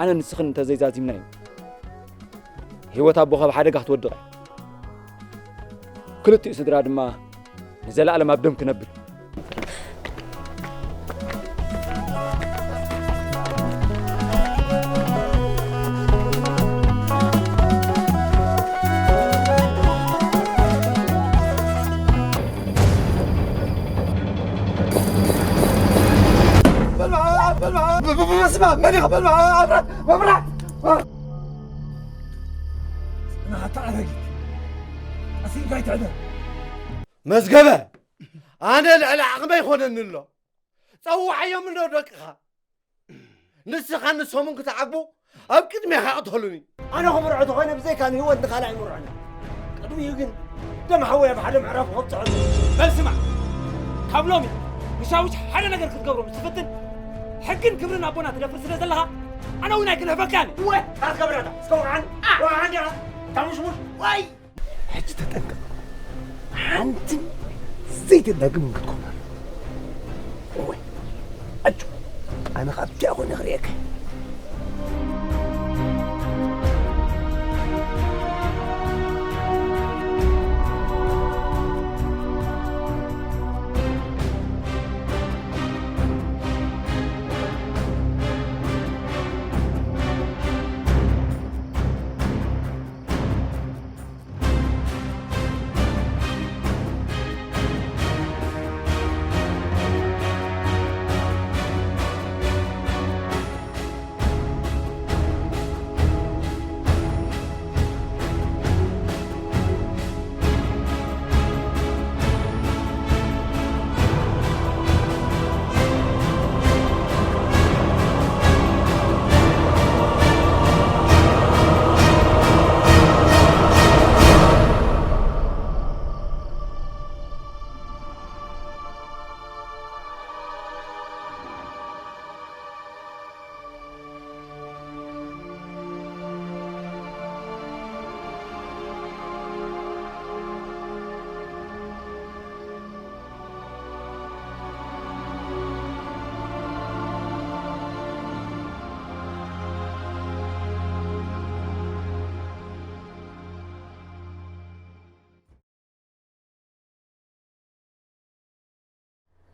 ኣነ ንስኽን እንተዘይዛዚምና እዩ ህይወት ኣቦኻ ኣብ ሓደጋ ክትወድቕ እያ። ክልቲኡ ስድራ ድማ ንዘለኣለም ኣብ ደም ክነብር። በልዓ፣ በልዓ፣ በልዓ፣ በልዓ፣ መን ኢኻ? በልዓ፣ ኣብራት፣ መብራት። ንሓታ ኣረጊት። ቀሲንካ ኣይትዕደ። መዝገበ፣ ኣነ ልዕሊ ዓቕመይ ይኾነኒ ኣሎ። ጸውዓዮም እንዶ ደቅኻ። ንስኻ ንሶምን ክትዓግቡ ኣብ ቅድሜኻ ቅተሉኒ። ኣነ ክምርዖ ተኾይነ ብዘይካ ንህይወት ንኻልእ ኣይምርዖን። ቅድሚኡ ግን ደም ሓወይ ኣብ ሓደ ምዕራፍ ከብጽሖ። በል ስማዕ፣ ካብ ሎሚ ንሻውሽ ሓደ ነገር ክትገብሮ ምስ ትፍትን፣ ሕግን ክብርን ኣቦና ትደፍር ስለ ዘለኻ፣ ኣነ እውን ኣይክንህበካን። እወ፣ ኣትገብረታ፣ እስከ ወዓን፣ ወዓን ዲኻ፣ ታሙሽሙሽ፣ ወይ! ሕጂ ተጠንቀቕ። ሓንቲ ዘይትደግም ክትኮና። እወ፣ ኣጆ፣ ኣነ ካብቲኣ ኾነ ክርእየካ።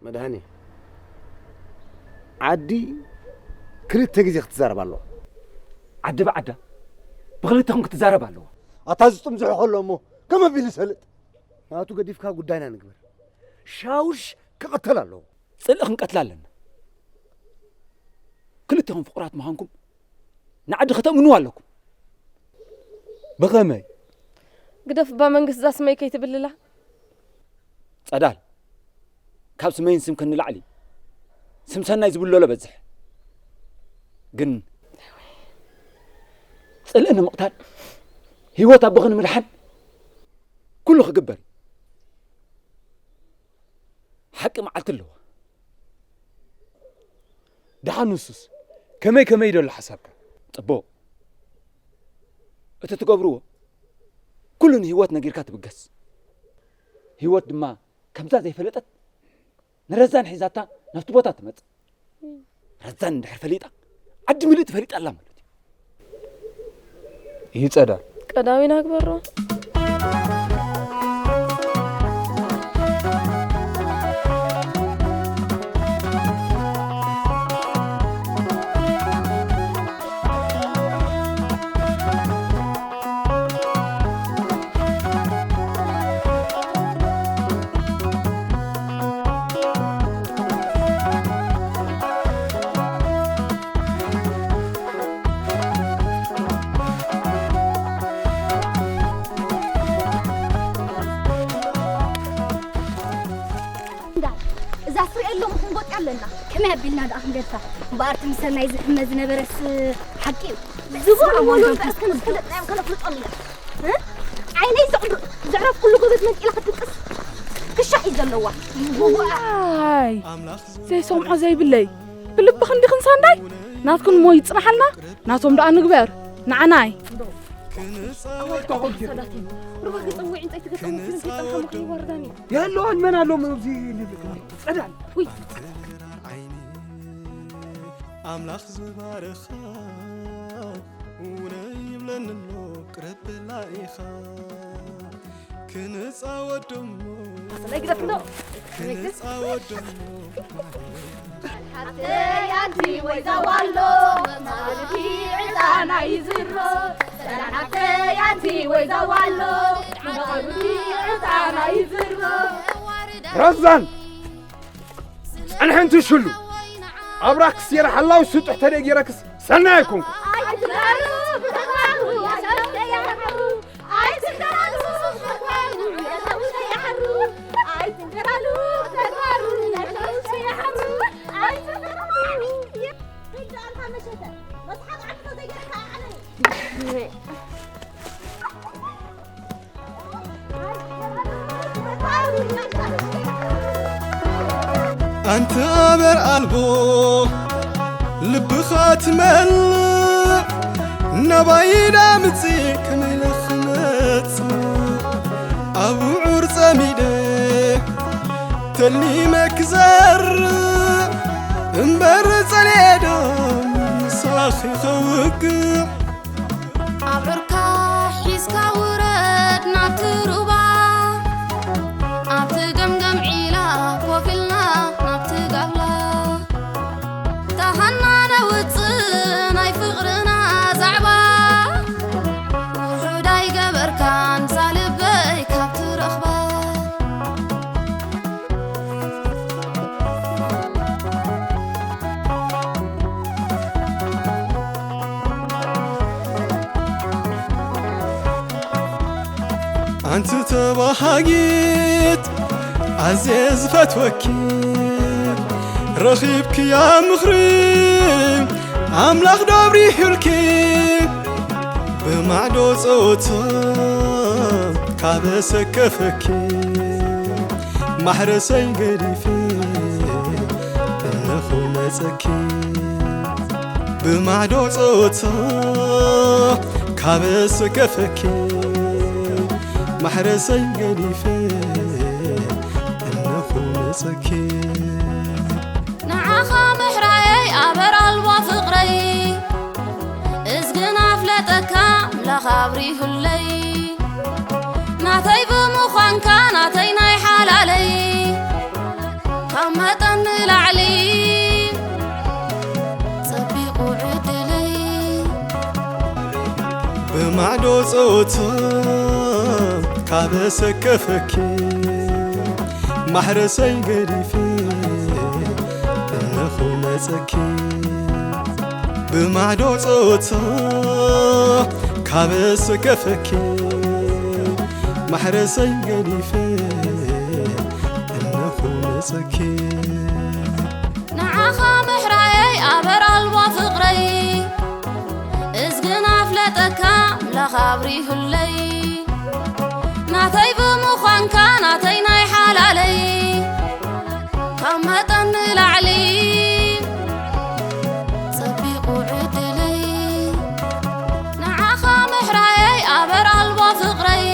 መድሃኔ፣ ዓዲ ክልተ ግዜ ክትዛረብ ኣለዋ። ዓዲ ብዓዳ ብኽልተኹም ክትዛረብ ኣለዋ። ኣታ ዝጥምዝሑ ከሎ እሞ ከመ ኣቢሉ ይሰልጥ? ናቱ ገዲፍካ ጉዳይና ንግበር። ሻውሽ ክቕተል ኣለዎ። ጽልኢ ክንቀትል ኣለና። ክልተኹም ፍቑራት ምዃንኩም ንዓዲ ከተእምንዋ ኣለኩም። ብኸመይ? ግደፍ እባ መንግስቲ፣ እዛ ስመይ ከይትብልላ። ጸዳል፣ ካብ ስመይን ስምክን ንላዕሊ ስም ሰናይ ዝብለሎ በዝሕ። ግን ጽልኢ ንምቕታል፣ ህይወት ኣቦኺ ንምድሓን ኩሉ ክግበር እዩ። ሓቂ መዓልቲ ኣለዋ። ደሓን ንሱስ ከመይ ከመይ እዩ ደሎ ሓሳብካ? ጽቡቕ። እቲ ትገብርዎ ኩሉ ንህይወት ነጊርካ ትብገስ። ህይወት ድማ ከምዛ ዘይፈለጠት ንረዛን ሒዛታ ናብቲ ቦታ ትመጽእ። ረዛን እንድሕር ፈሊጣ፣ ዓዲ ምልእቲ ፈሊጣ ኣላ ማለት እዩ። እዩ ጸዳል። ቀዳዊና ግበሮ። እንዳ፣ እዛ ስሪኤሎም ክንጎጥ ኣለና። ከመይ ኣቢልና ደኣ ክንገድፋ? እምበኣር እቲ ምስ ሰናይ ዝሕመ ዝነበረስ ሓቂ እዩ። ዝብኡ ዝብኡ ኣሞንቶም እምበኣር እስከ ንፈልጥ ናዮም ከነፍልጦም ኢና። እ? ዓይነይ ዘዕብ-፣ ዘዕረፍኩሉ ጎበዝ መንጢላ ክትድቅስ ክሻሕ እዩ ዘለዋ። ዋይ፣ ዘይሰምዖ ዘይብለይ። ብልቢ ክንዲ ክንሳንዳይ ናትኩም እሞ ይጽናሓልና፣ ናቶም ደኣ ንግበር። ንዓናይ። ሩባ ገጸም ወይ ዕንጸይቲ ገጸም ፍልም ከይጸንሓ ምኽሪ ይወርዳኒ። የለዋን መን ኣሎ ኣብዚ ልብል? ጸዳል። ውይ። ኣምላኽ ዝባርኻ ውነ ይብለኒ ኣሎ ቅረበላ ኢኻ ክንጻወት ደሞ ኣሰናይ ግደፍ እንዶ ክንጻወት ደሞ ሓብተይ ኣንቲ ወይ ዛዋሎ መማረቲ ዕጣና ይዝሮ ሰላም ሓብተይ ኣንቲ ወይ ዛዋሎ መማረቲ ዕጣና ይዝሮ ረዛን ጸንሐ እንትሽሉ ኣብራክ ሴራ ሓላው ስጡሕ ተደጊረክስ ሰናይ ኣይኮንኩ ኣንቲ ኣበር ኣልቦ ልብኻ ትመልእ ናባይ ዳ ምጽእ ከመይ ኢለ ክመጽእ ኣብ ውዑር ጸሚደ ተሊመ ክዘርእ እምበር ጸልኤ ዶ ምሳኺ ከውግዕ ኣብ ዑርካ ሒዝካ ውረድ ናብቲ ሩባ ኣብቲ ገምገም ዒላ ኮፍ ኢልና ናብቲ ጋብላ ተሃና ነውፅእ ናይ ፍቕርና ዛዕባ ውሑድ ኣይገበርካን ዛልበይ ካብቲ ረኽባ ኣንቲ ተባሃጊት ኣዝየ ዝፈትወኪ ረኺብክያ ምኽሪ ኣምላኽ ዶ ኣብሪሁልኪ ብማዕዶ ጸወታ ካበ ሰከፈኪ ማሕረሰይ ገዲፈ እነኹ መጸኪ ብማዕዶ ጸወታ ካበ ሰከፈኪ ማሕረሰይ ገዲፈ እነኹ መጸኪ ንዓኻ ምሕራየይ ኣበር ኣልቦ ፍቕረይ እዝግና ፍለጠካ ኣምላኽ ኣብሪሁለይ ናተይ ብምዃንካ ናተይ ናይ ሓላለይ ካብ መጠን ንላዕሊ ጸቢቑ ዕድለይ ብማዕዶ ጸወታ ካበ ሰከፈኪ ማሕረሰይ ገዲፈ እነኹ መጸኪ ብማዕዶ ጸወታ ካበ ሰከፈኪ ማሕረሰይ ገዲፈ እነኹ መጸኪ ንዓኻ ምሕራየይ ኣበር ኣልቦ ፍቕረይ እዝግና ፍለጠካ ኣምላኽ ኣብሪሁለይ ናተይ ብምዃንካ ናተይ ናይ ሓላለይ ካብ መጠን ንላዕሊ ጸቢቑ ዕድለይ ንዓኻ ምሕራየይ ኣበር ኣልቦ ፍቕረይ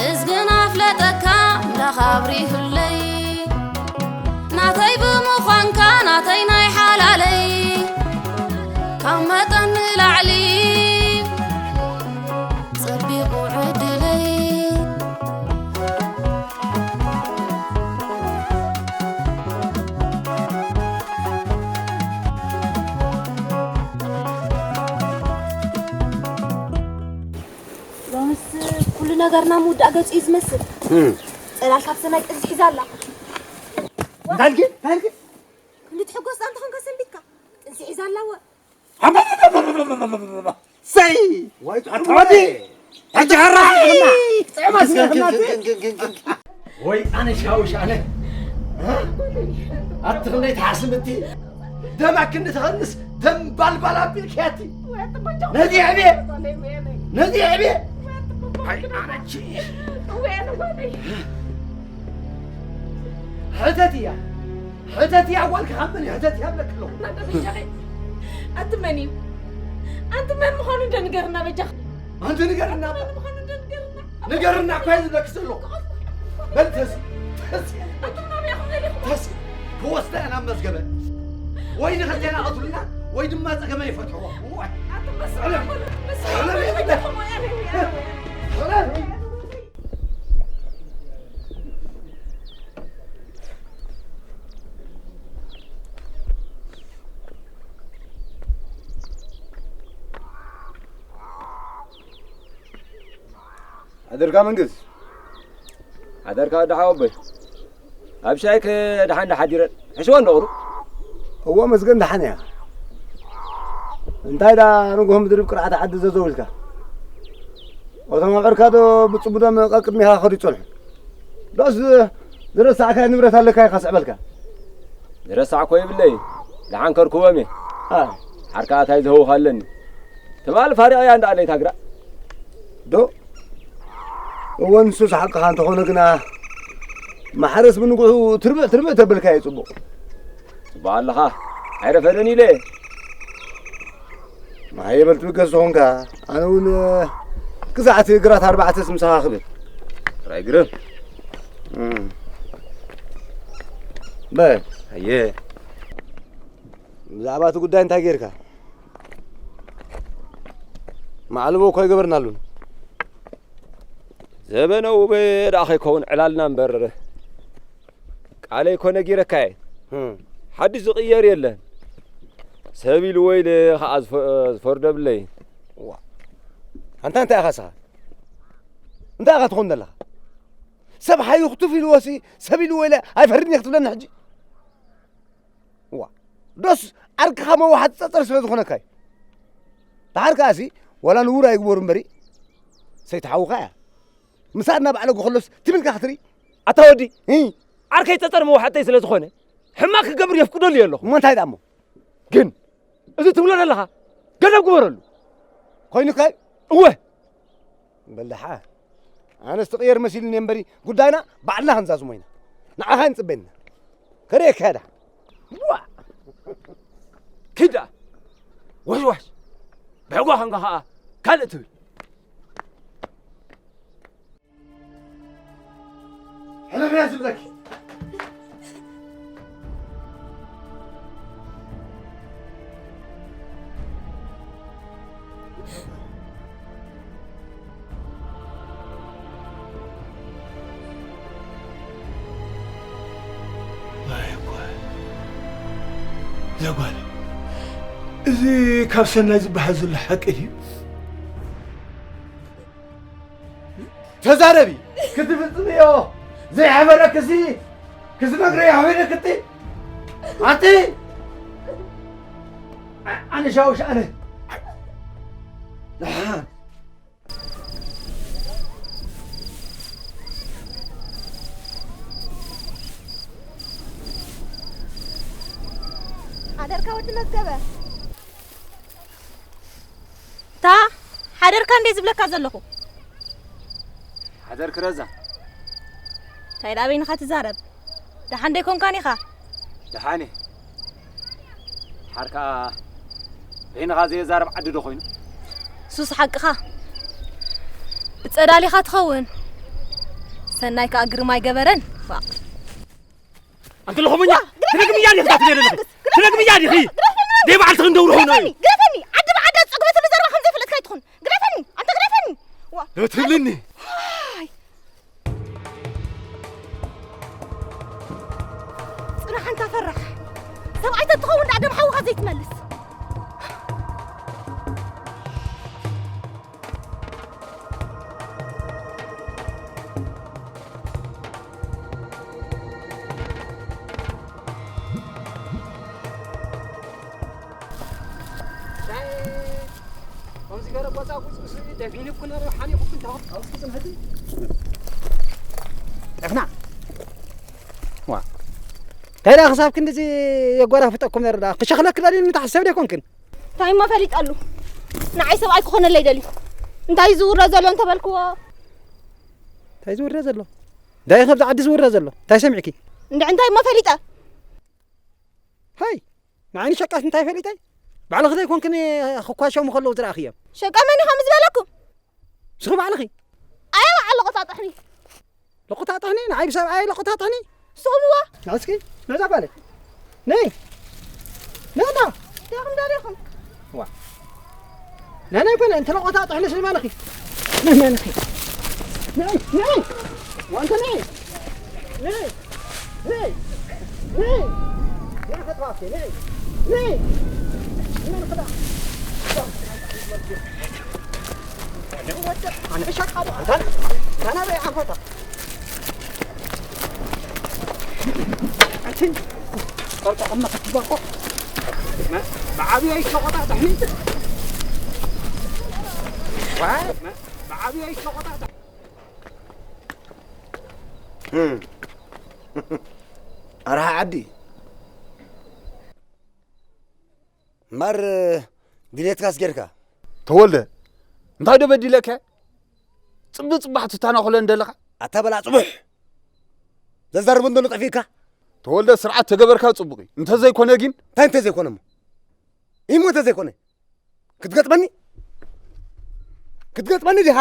እዝግና ፍለጠካ ኣምላኽ ኣብሪሁለይ ናተይ ብምዃንካ ናተይ ናይ ሓላለይ ካብ መጠን ንላዕሊ ጸቢቑ ዕድለይ ሎምስ ኩሉ ነገርና ምውዳእ ገጹ እዩ ዝመስል። ጽላል ካብ ሰማይ ጥንሲ ሒዛ ኣላ። እንታይ ኢልኪ? እንታይ ኢልኪ? ክንዲ ትሕጎስ ዳኣ እንተኾንካ ሰንቢትካ። ጥንሲ ሒዛ ኣላ ወ። ሰይ! ኣታ ወዲ! ሕጂ ሕራይ! ጥዕማ ስምዕናቲ! ወይ ኣነ ሻውሽ ኣነ ኣቲ ክንደይ ትሓስብ እቲ ደማ ክንዲ ተኸንስ ደም ባልባል ኣቢልክያቲ ነዚ ዕብየ ነዚ ዕብየ ኣይ ኣነቺ ሕተት እያ ሕተት እያ ጓልካ ካብ መን እዩ ሕተት እያ ብለክ ኣለኹ ኣቲ መን እዩ ኣንቲ መን ምዃኑ እንደ ንገርና በጃኻ ኣንቲ ንገርና መን ምዃኑ እንደ ንገርና ንገርና እኳ እየ ዝብለክ ዘሎ በል ተሲ ተሲ ተሲ ክወስዳ እያ ናብ መዝገበ ወይ ንኽልቴና ቀትሉና ወይ ድማ ጸገመ ይፈትሕዎ። እዋይ። ኣቱም በስመ ኣብ ወወልድ በስመ ኣብ ወወልድ። ሓደርካ መንግስ። ሓደርካ ወዲ ሓወቦይ። ኣብ ሻይክ ደሓን ዶ ሓዲረን? ሕሽወን ዶ ቁሩብ? እዎ መስገን ደሓን እያ። እንታይ ዳ ንግሆ ምድሪ ብቅርዓት ዓዲ ዘዘው ኢልካ? እቶም ኣብዕርካ ዶ ብጽቡዶም ቀቅድሚኻ ክኸዱ ይጸንሑ? ዶስ ዝረሳዕካዮ ንብረት ኣለካ ኢኻ ስዕበልካ? ዝረሳዕኮ የብለይ። ደሓን ከርክቦም እየ። ኣ። ሓርካ ኣታይ ዝህውኻ ኣለኒ። ትማል ፋሪቐያ እንዳ ኣለይታ ግራ። ዶ? እወ፣ ንሱስ ሓቅኻ እንተኾነ ግና፣ ማሕረስ ብንግሑ ትርብዕ ትርብዕ ተበልካዮ ጽቡቕ። ጽቡቕ ኣለኻ። ኣይረፈደን ኢለ። ማየ በል ትብገስ ዝኾንካ፣ ኣነ እውን ክሳዕቲ ግራት ኣርባዕተስ ምሳኻ ክብል። ጥራይ ግርም። እም። በል። ኣየ። ብዛዕባ እቲ ጉዳይ እንታይ ጌርካ? ማዕልቦ እኮ ኣይገበርናሉን። ዘበነ ውበ ደኣ ከይከውን ዕላልና እምበር፣ ቃለይ እኮ ነጊረካየ። እም። ሓድሽ ዝቕየር የለን። ሰብ ኢልዎ ኢለ ኸዓ ዝፈ-፣ ዝፈርዶ የብለይን። ዋ። ኣንታ እንታይ ኢኻ ንስኻ? እንታይ ኢኻ ትኾን ዘለኻ? ሰብ ሓዩ ክትፍ ኢልዎሲ፣ ሰብ ኢልዎ ኢለ ኣይፈርድን እየ ክትብለኒ ሕጂ? ዋ፣ ዶስ ዓርክኻ መዋሓጢ ጸጸር ስለ ዝኾነካ እዩ። ደሓር ከኣሲ፣ ዋላ ንውር ኣይግበሩ እምበሪ፣ ሰይቲ ሓውኻ እያ። ምሳድ ናብ ዓለጉ ከሎስ ትም ኢልካ ክትርኢ። ኣታ ወዲ፣ እ? ዓርከይ ጸጸር መዋሓጠይ ስለ ዝኾነ፣ ሕማቕ ክገብር የፍቅደሉ እየ ኣለኹ። እሞ እንታይ ደኣ እሞ? ግን፣ እዚ ትብሎ ዘለኻ፣ ገደብ ግበረሉ። ኮይኑካ እዩ? እወ። በል ደሓ። ኣነስ ትቕየር መሲሉኒ እምበሪ፣ ጉዳይና ባዕልና ክንዛዝሞ ኢና። ንዓኻ ንጽበየና። ከርእየካ እየ ደሓ። ዋ! ኪድ ደኣ። ዋሽ ዋሽ። ብሕጓ ኸንካ ኸኣ ካልእ ትብል። ሕለፍያ ዝብለኪ። ኣይ ጓል፣ እዛ ጓል፣ እዚ ካብ ሰናይ ዝበሃል ዘሎ ሓቂ ድዩ? ተዛረቢ፣ ክትፍጽምዮ ዘይሓበረክሲ ክትነግረዮ ሓበረክቲ ኣንቲ ኣነ ሻውሽ ኣነ ደሓን። ሓደርካ ወዲ መዝገበ። እታ ሓደርካ እንዴ ዝብለካ ዘለኹ? ሓደርኪ ረዛ። እንታይ ደኣ በይንኻ ትዛረብ? ደሓን ዶ ኣይኮንካን ኢኻ? ደሓን እየ። ድሓር ከኣ በይንኻ ዘየዛርብ ዓዲ ዶ ኮይኑ? ሱስ ሓቅኻ። ብጸዳሊኻ ትኸውን። ሰናይ ከኣ ግርማ ኣይገበረን። ዋእ። ኣንቲ ለኹምኛ፣ ዋ፣ ግደፈኒ! ትደግምያ ዲኺ፣ ግደፈኒ! ትደግምያ ዲኺ? ግደፈኒ! ደይ በዓልቲ ክንደውሩ ኾይኑ ግደፈኒ! እዩ። ግደፈኒ! ዓዲ ብዓዳ ዝጸግበትሉ ዘረባ ከም ዘይፈለጥካ ኣይትኹን። ግደፈኒ! ኣንተ ግደፈኒ! ዋ! ዶ ትብልኒ? ዋይ! ጽናሕ ኣንታ ፈራሕ። ሰብኣይ ተትኸውን ደኣ ደም ሓውኻ ዘይትመልስ። ከምዚ ገለ ቆጻቁጽ ምስ ደፊንኩ ነረ ሓኒኹኩም ታው። ኣብቲ ጽንሕቲ። ጠፍና። ዋ። እንታይ ደኣ ክሳብ ክንድዚ የጓራፍጠኩም ነረ ደኣ? ክሸኽለክ ደልዩ ንታሕሰብ ደይኮንክን? እንታይ እሞ ፈሊጠሉ? ንዓይ ሰብኣይ ክኾነለይ ደልዩ። እንታይ ዝውረ ዘሎ እንተበልክዎ? እንታይ ዝውረ ዘሎ? እንታይ ካብዚ ዓዲ ዝውረ ዘሎ? እንታይ ሰሚዕኪ? እንድዒ እንታይ እሞ ፈሊጠ? ሃይ፣ ንዓይኒ ሸቃስ እንታይ ፈሊጠይ? ባዕልኺ ዘይኮንክኒ ክኳሸሙ ከለዉ ዝረኣኽዮም። ሸቃ መን እዩ ከምኡ ዝበለኩም? ንስኺ ባዕልኺ። ኣየ በዓል ለቆጣጥሕኒ። ለቆጣጥሕኒ? ንዓይ ብሰብኣየይ ለቆጣጥሕኒ? ንስኹም እዋ። ንዕስኪ፣ ነዛ ጓለይ። ነይ። ናና፣ እንታይ ዳሪኹም? ዋ። ናና ይኮነ፣ እንተ ለቆታ ጥሕሊ ስልማንኺ። ናይ ማንኺ። ናይ፣ ናይ። ዋንተ ናይ። ናይ። ናይ። ናይ። ናይ ከተባኪ፣ ናይ። ናይ። ናይ ከዳ። ኣነ ሸቃሉ፣ ኣንታ፣ ኣንታ ናበይ ዓፈታ? ኣንቺ፣ ቆርጣ ቀመ ክትበቆ። መ-፣ ብዓብዩ ኣይሸቆጣ ጥሕኒ። ዋይ፣ መ-፣ ብዓብዩ ኣይሸቆጣ ጥሕኒ። ኣርሓ ዓዲ። እምበር ድሌትካስ ጌርካ? ተወልደ፣ እንታይ ዶ በዲለካ? ጽቡቕ ጽባሕ ትታናኹለ እንደለኻ? ኣታ በላ ጽቡሕ! ዘዛርብ እንዶ ንጠፊእካ? ተወልደ፣ ስርዓት ተገበርካ ጽቡቕ እዩ። እንተዘይኮነ ግን? እንታይ እንተዘይኮነ እሞ? እሞ እንተዘይኮነ? ክትገጥመኒ? ክትገጥመኒ ዲኻ?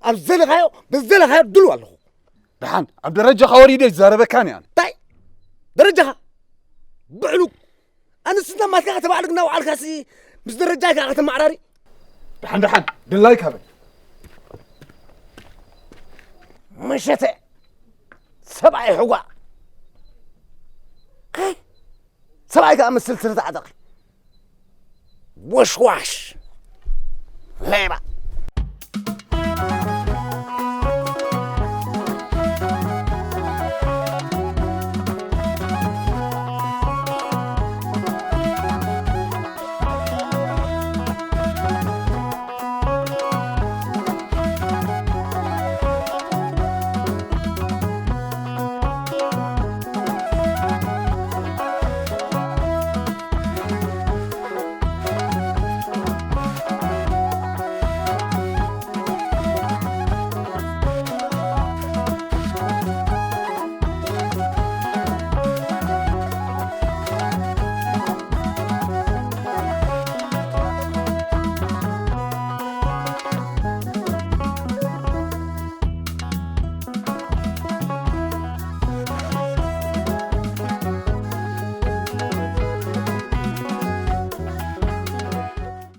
ኣብ ዘለኻዮ፣ ብዘለኻዮ ድልው ኣለኹ። ደሓን፣ ኣብ ደረጃኻ ወሪደ ይዛረበካን እየ ኣነ። እንታይ? ደረጃኻ? ብዕሉግ። ኣንስትና ማትካ ከተባዕልግ እናወዓልካሲ ምስ ደረጃ ኢኻ ከተመዓራሪ? ደሓን፣ ደሓን፣ ድላይካ በል። መሸተ ሰብኣይ ሕጓ። ሰብኣይ ከኣ ምስል ስርት ዓጠቕ። ወሽዋሽ። ሌባ።